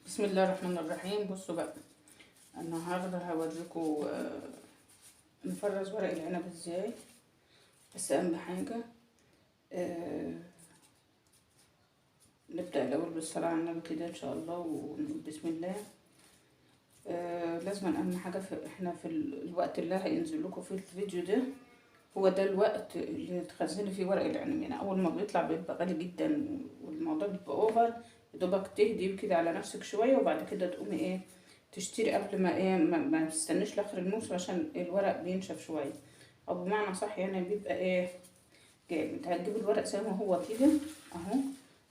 بسم الله الرحمن الرحيم. بصوا بقى، النهارده هوريكم نفرز ورق العنب ازاي. بس اهم حاجة نبدا الاول بالصلاة على النبي كده ان شاء الله، ونقول بسم الله. لازم اهم حاجة في احنا في الوقت اللي هينزل لكم فيه الفيديو ده، هو ده الوقت اللي تخزني فيه ورق العنب. يعني اول ما بيطلع بيبقى غالي جدا والموضوع بيبقى over، يدوبك تهدي كده على نفسك شوية وبعد كده تقومي ايه تشتري قبل ما ايه ما تستنيش لاخر الموسم عشان الورق بينشف شوية، او بمعنى صح يعني بيبقى ايه جامد. هتجيب الورق زي ما هو كده اهو،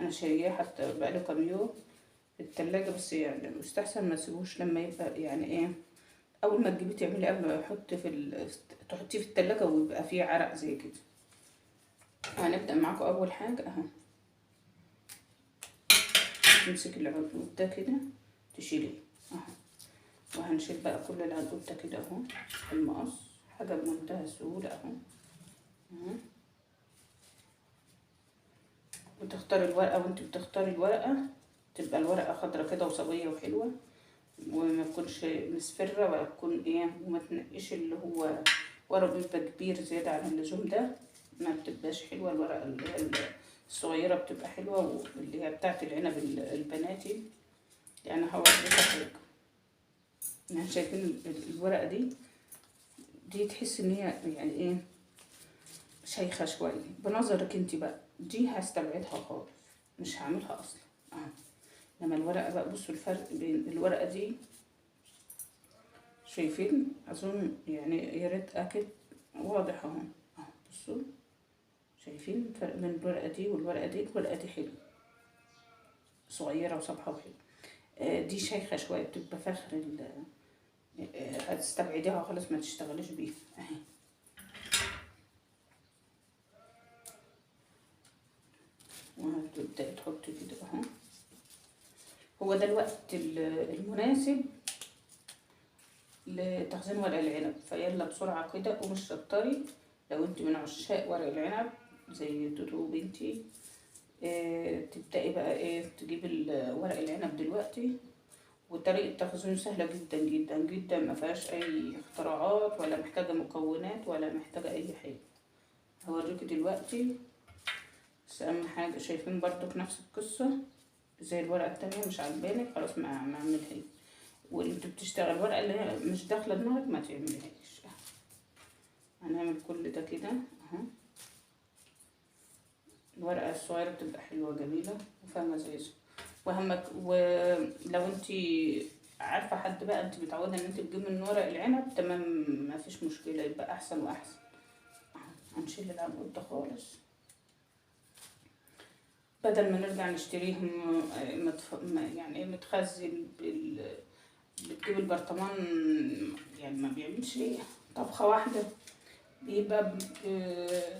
انا شارياه حتى بقاله كام يوم في التلاجة، بس يعني مستحسن ما تسيبوش لما يبقى يعني ايه اول ما تجيبيه تعملي قبل ما يحط في تحطيه في التلاجة ويبقى فيه عرق زي كده. هنبدأ معاكم اول حاجة اهو، تمسك العنقود ده كده تشيليه اهو، وهنشيل بقى كل العنقود ده كده اهو المقص، حاجة بمنتهى السهولة اهو اهو. وتختاري الورقة، وانت بتختاري الورقة تبقى الورقة خضرة كده وصبية وحلوه، وما تكونش مصفرة ولا تكون ايه، وما تنقيش اللي هو ورق بيبقى كبير زيادة عن اللزوم، ده ما بتبقاش حلوة. الورقة اللي هي الصغيرة بتبقى حلوة، واللي هي بتاعت العنب البناتي. يعني هوريكم حاجة، يعني شايفين الورقة دي تحس ان هي يعني ايه شيخه شوية بنظرك انت بقى، دي هستبعدها خالص مش هعملها اصلا اهو. لما الورقة بقى بصوا الفرق بين الورقة دي، شايفين؟ اظن يعني يا ريت اكد واضح اهو اهو. بصوا شايفين الفرق بين الورقة دي والورقة دي؟ الورقة دي حلوة صغيرة وصبحه وحلوه، دي شيخه شوية بتبقى فخر، هتستبعديها خالص ما تشتغليش بيها اهي. وهتبداي تحطي كده اهو. هو ده الوقت المناسب لتخزين ورق العنب، فيلا بسرعة كده ومش شطري. لو انت من عشاق ورق العنب زي توتو بنتي تبدأي بقى ايه تجيبي ورق العنب دلوقتي. وطريقة تخزينه سهلة جدا جدا جدا، ما فيهاش اي اختراعات ولا محتاجة مكونات ولا محتاجة اي حاجة. هوريكي دلوقتي. بس اهم حاجة شايفين برضو نفس القصة زي الورقة التانية، مش عجباني خلاص ما اعملهاش. واللي بتشتغل الورقة اللي هي مش داخلة دماغك ما تعملهاش. هنعمل كل ده كده اهو. الورقة الصغيرة بتبقى حلوة جميلة وفيها مزاج وهمك. ولو انتي عارفة حد بقى انتي متعودة ان انتي تجيبي من ورق العنب تمام ما فيش مشكلة، يبقى احسن واحسن. هنشيل العنقود ده خالص بدل ما نرجع نشتريهم يعني ايه متخزن بتجيب البرطمان، يعني ما بيعملش طبخة واحدة بيبقى.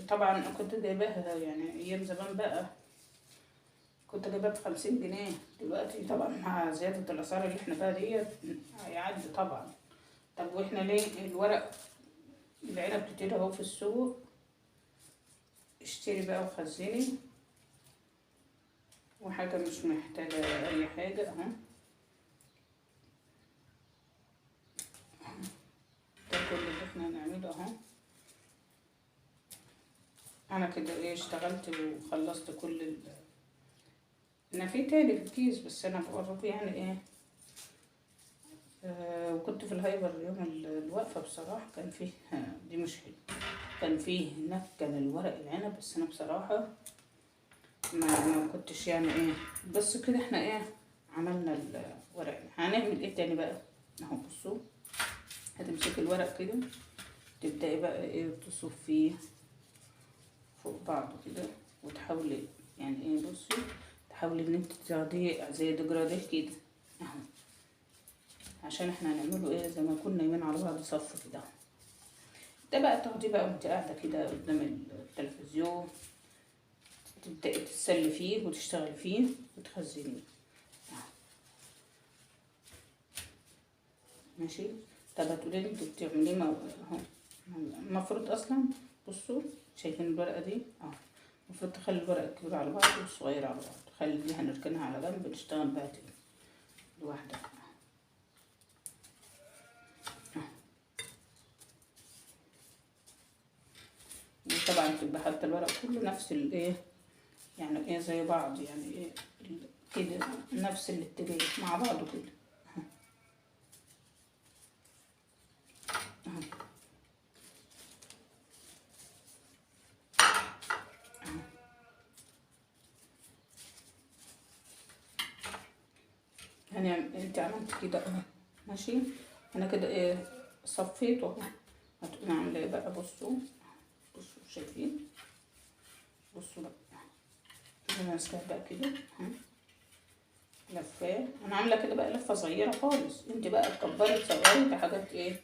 طبعا كنت جايباها يعني ايام زمان بقى، كنت جايباها ب50 جنيه، دلوقتي طبعا مع زيادة الاسعار اللي احنا فيها ديت هيعدي طبعا. طب واحنا ليه الورق العنب كتير اهو في السوق، اشتري بقى وخزني، وحاجة مش محتاجة اي حاجة اهو. ده كل اللي احنا هنعمله اهو. انا كده ايه اشتغلت وخلصت كل انا في تاني في الكيس، بس انا بوريكم يعني ايه. وكنت في الهايبر يوم الوقفة بصراحة كان فيه دي مش حلو، كان فيه هناك كان الورق العنب، بس انا بصراحة ما كنتش يعني ايه. بس كده احنا ايه عملنا الورق. هنعمل ايه تاني بقى اهو. بصوا هتمسكي الورق كده تبدأي بقى ايه تصفية فوق بعضه كده، وتحاولي يعني ايه بصي تحاولي ان انت تاخديه زي دجراديه كده اهو، عشان احنا هنعمله ايه زي ما كنا نايمين على بعض صف كده. ده بقى تاخديه بقى وانت قاعدة كده قدام التلفزيون، تبدأي تتسلي فيه وتشتغلي فيه وتخزنيه اهو. ماشي. طب هتقولي لي انتوا بتعمليه اهو المفروض اصلا بصوا شايفين الورقة دي اهو، المفروض تخلي الورقة الكبيرة على بعض والصغيرة على بعض، خلي دي هنركنها على جنب نشتغل بقى تاني. لوحدها. وطبعا تبقى حتى الورق كله نفس الايه، يعني ايه زي بعض، يعني ايه كده نفس الاتجاه مع بعضه كده. اهو يعني انت عملت كده اهو ماشي. انا كده ايه صفيته اهو. هتقومي عامله ايه بقى؟ بصوا بصوا شايفين، بصوا بقى انا ماسكاه بقى كده لفاه. انا عامله كده بقى لفه صغيرة خالص، انت بقى تكبري تصغري، دي حاجات ايه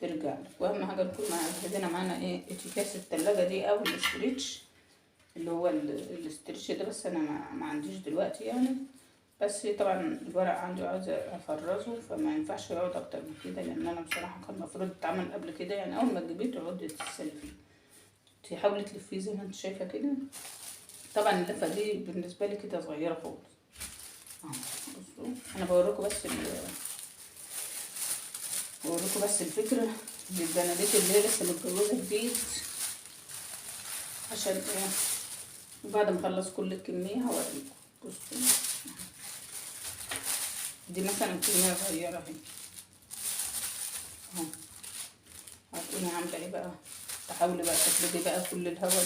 ترجع لك. واهم حاجة نكون معانا معانا ايه اكياس التلاجة دي او ال stretch اللي هو ال stretch ده، بس انا ما عنديش دلوقتي يعني. بس طبعا الورق عندي عاوزه افرزه، فما ينفعش يقعد اكتر من كده، لان انا بصراحة كان المفروض اتعمل قبل كده، يعني اول ما تجيبيه تقعدي تسلفيه، تحاولي تلفيه زي ما انت شايفه كده. طبعا اللفة دي بالنسبة لي كده صغيرة خالص اهو. بصوا انا بوريكم بس بوريكم بس الفكرة للبناديت اللي هي لسه متجوزة جديد، عشان ايه بعد ما اخلص كل الكمية هوريكم. بصوا دي مثلا كمية صغيرة اهي اهو. هتقومي عامله ايه بقى؟ تحاولي بقى تفردي بقى كل الهواء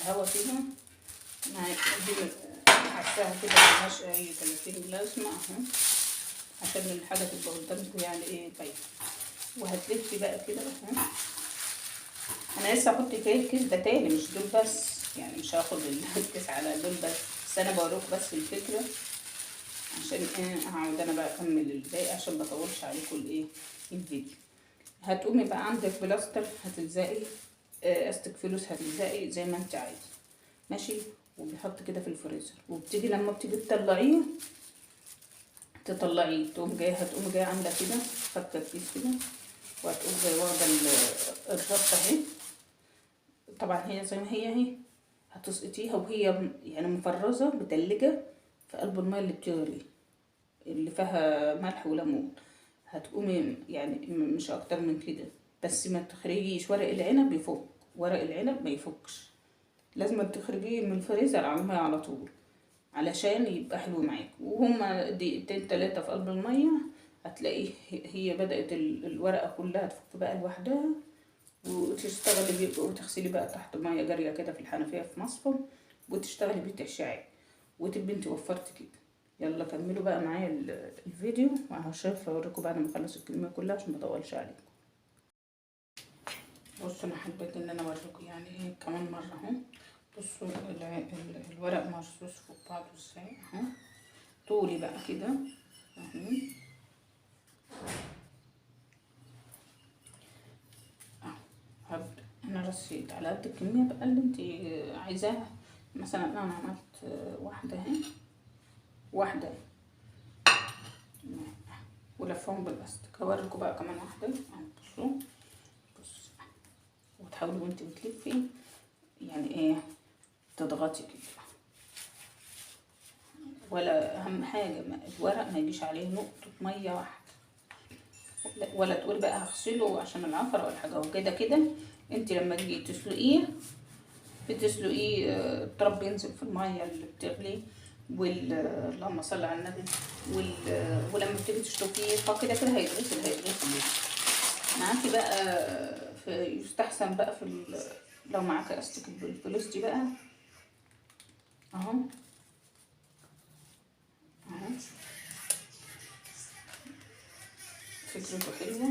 الهواء كده مع دي حاساها كده ملهاش اي 30 لازمه اهو، عشان الحاجة تبقى قدامكم يعني ايه باينة. وهتلفي بقى كده اهو. انا لسه هحط الكيس ده تاني، مش دول بس يعني، مش هاخد الكيس على دول بس، بس انا بوريكم بس الفكرة عشان ايه هقعد انا بقى اكمل الباقي عشان ما اطولش عليكم الايه الفيديو. هتقومي بقى عندك بلاستر هتلزقي، استك فلوس هتلزقي زي ما انت عايزه ماشي، وبيحط كده في الفريزر. وبتيجي لما بتيجي تطلعيه تقوم جاية، هتقوم جاية عامله كده فكه الكيس كده، وهتقوم جاية واخده الربطه اهي. طبعا هي زي ما هي اهي، هتسقطيها وهي يعني مفرزه متلجه في قلب المية اللي بتغلي اللي فيها ملح وليمون. هتقومي يعني مش اكتر من كده، بس ما تخرجيش ورق العنب يفك، ورق العنب ما يفكش، لازم تخرجيه من الفريزر على المية على طول علشان يبقى حلو معاك. وهما دقيقتين تلاتة في قلب المية هتلاقيه هي بدأت الورقة كلها تفك بقى لوحدها، وتشتغلي بيه وتغسلي بقى تحت مية جارية كده في الحنفية في مصفى، وتشتغلي بيه تحشي عادي، وتبقي انت وفرتي كده. يلا كملوا بقى معايا الفيديو وهشوف اوريكم بعد ما اخلص الكمية كلها عشان ما اطولش عليكم. بصوا انا حبيت ان انا اوريكم يعني ايه كمان مرة اهو. بصوا الورق مرصوص فوق بعضه ازاي اهو، طولي بقى كده اهو. انا رصيت على قد الكمية بقى اللي انت عايزاها. مثلا انا عملت واحدة اهي، واحدة ولفهم بالاستك. هوريكم بقى كمان واحدة اهو. بصوا بصوا، وتحاولي وانت بتلفي يعني ايه تضغطي كده، ولا اهم حاجة الورق ما يجيش عليه نقطة مية واحدة، ولا تقول بقى هغسله عشان العفره ولا حاجة. وكده كده انت لما تيجي تسلقيه بتسلقيه التراب بينزل في المية اللي بتغلي، اللهم صل على النبي، ولما بتيجي تشطفيه فكده كده هيتغسل هيتغسل معاكي بقى. يستحسن بقى في لو معاكي استك الفلوس دي بقى اهو اهو، فكرته حلوة.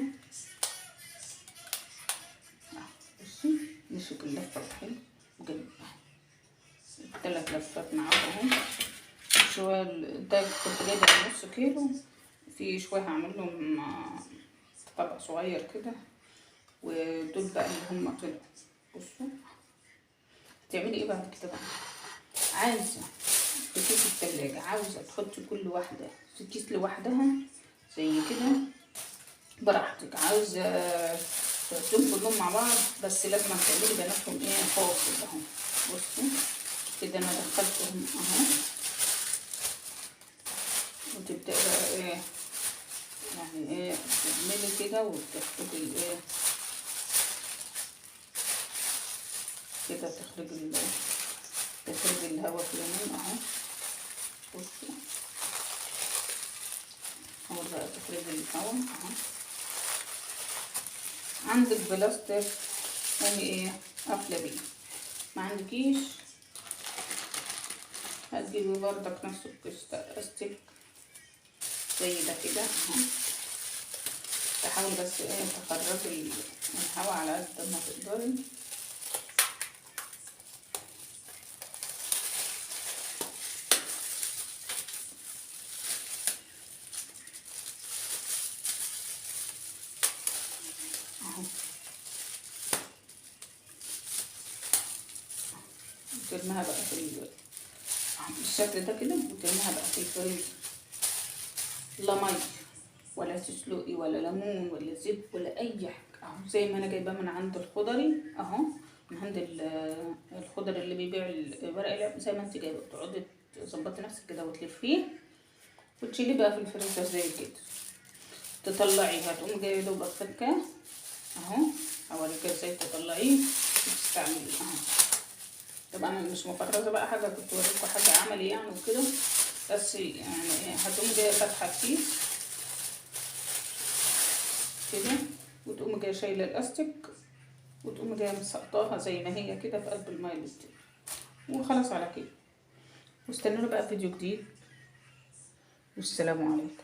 بصي نشوف اللفة حلو وجميل، التلات لفات معاكم اهو. شوية ده كنت جايبه نص كيلو، في شوية هعمل لهم طبق صغير كده، ودول بقى اللي هم طلعوا. بصوا هتعملي ايه بعد كده بقى؟ عايزه في كيس التلاجة، عاوزه تحطي كل واحدة في كيس لوحدها زي كده براحتك، عاوزه تحطيهم كلهم مع بعض، بس لازم تعملي بيناتهم ايه فاصل اهو. بصوا كده انا دخلتهم اهو وتبدأي بقى ايه يعني ايه تعملي كده وتخرجي الايه كده، تخرجي الهواء في اليمين اهو. بصي اول بقى تخرجي الهواء اهو. عندك بلاستيك يعني ايه قافله بيه، ما عندكيش هتجيبي بردك نفس الاستيك زي ده كده اهو. تحاولي بس ايه تخرجي الهواء على قد ما تقدري. اهو وترميها بقى في بالشكل ده كده، وترميها بقى في الفريزر. لا مية ولا تسلقي ولا ليمون ولا زيت ولا اي حاجة اهو، زي ما انا جايباه من عند الخضري اهو، من عند الخضر اللي بيبيع الورق العنب، زي ما انت جايبه تقعدي تظبطي نفسك كده وتلفيه وتشيليه بقى في الفريزر زي كده. تطلعيه هتقوم جاية دوبك فكاه اهو، اوريك ازاي تطلعيه وتستعمليه اهو. طبعا انا مش مفرزه بقى حاجة، كنت اوريكم حاجة عملي يعني وكده، بس يعني هتقوم جاية فاتحة الكيس كده، وتقوم جاية شايله الاستيك، وتقوم جاية مسقطاها زي ما هي كده في قلب المية اللي بتغلي، وخلاص على كده. واستنونا بقى في فيديو جديد، والسلام عليكم.